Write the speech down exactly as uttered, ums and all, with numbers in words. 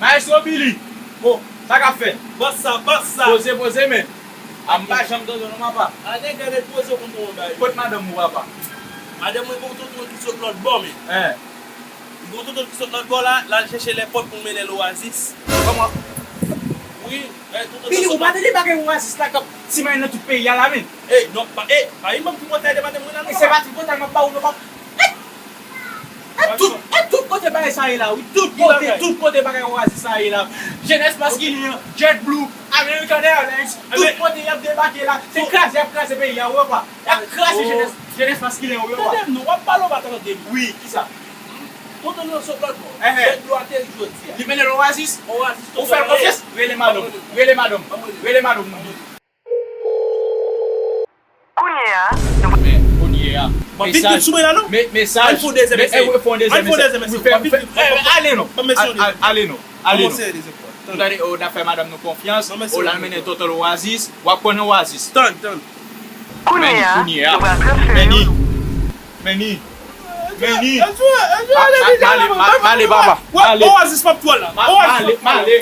Maestro Billy. Oh, sa k ap fèt? Bòs sa, bòs sa. Poze, poze, men. A, m pa janm tande w non, papa. A, nèg la ret poze w konn pran yon bagay. Kot madanm ou, papa? Madanm mwen gon tonton ki sot lòt bò, men. Hein. Li gon tonton ki sot lòt bò la, l al chèche lèpòt pou mennen l Oasis. Kòman? Wi, men tonton Billy, ou pa tande bagay Oasis la k ap simaye nan tout peyi a la, men. Ey, non, pa, ey, pa vin ban m tripotay de madanm mwen la, non, papa. E se pa tripotay m ap ba ou, non, papa. E tout, e tout kote bagay sa ye la, wi. Tout kote, tout kote bagay Oasis sa ye la. Jenès Maskilyen, JetBlue, American Airlines, tout kote y ap debake la. Se kraze y ap kraze peyi a, wi, papa. Y ap kraze jenès, jenès Maskilyen, wi, papa. Tande m non, w ap pale, w pa tande m. Wi, kisa? Tonton nan sot lòt bò. Ehe. JetBlue ateri jodi a. Li mennen l Oasis? Oasis, tonton. Ou fè l konfyans? Rele madanm. Rele madanm. Rele madanm. Kounye a, nou. Men, kounye a. Bon, vit, vit sou mwen la, non? Mesaj. Ann fè yon dezyèm esè. Ann fè yon dezyèm esè. Wi, fè, fè, ale non. Al-, al-, ale non. Ale non. Ou tande, o, n ap fè madanm nou konfyans. O, l al mennen tonton l Oasis. W ap pran nan Oasis. Tann, tann. Kounye a, nou pral transfere yo. Meni. Meni. Meni. Male, male, papa. Male. Oasis p ap twò la. Oasis p ap twò la. Male.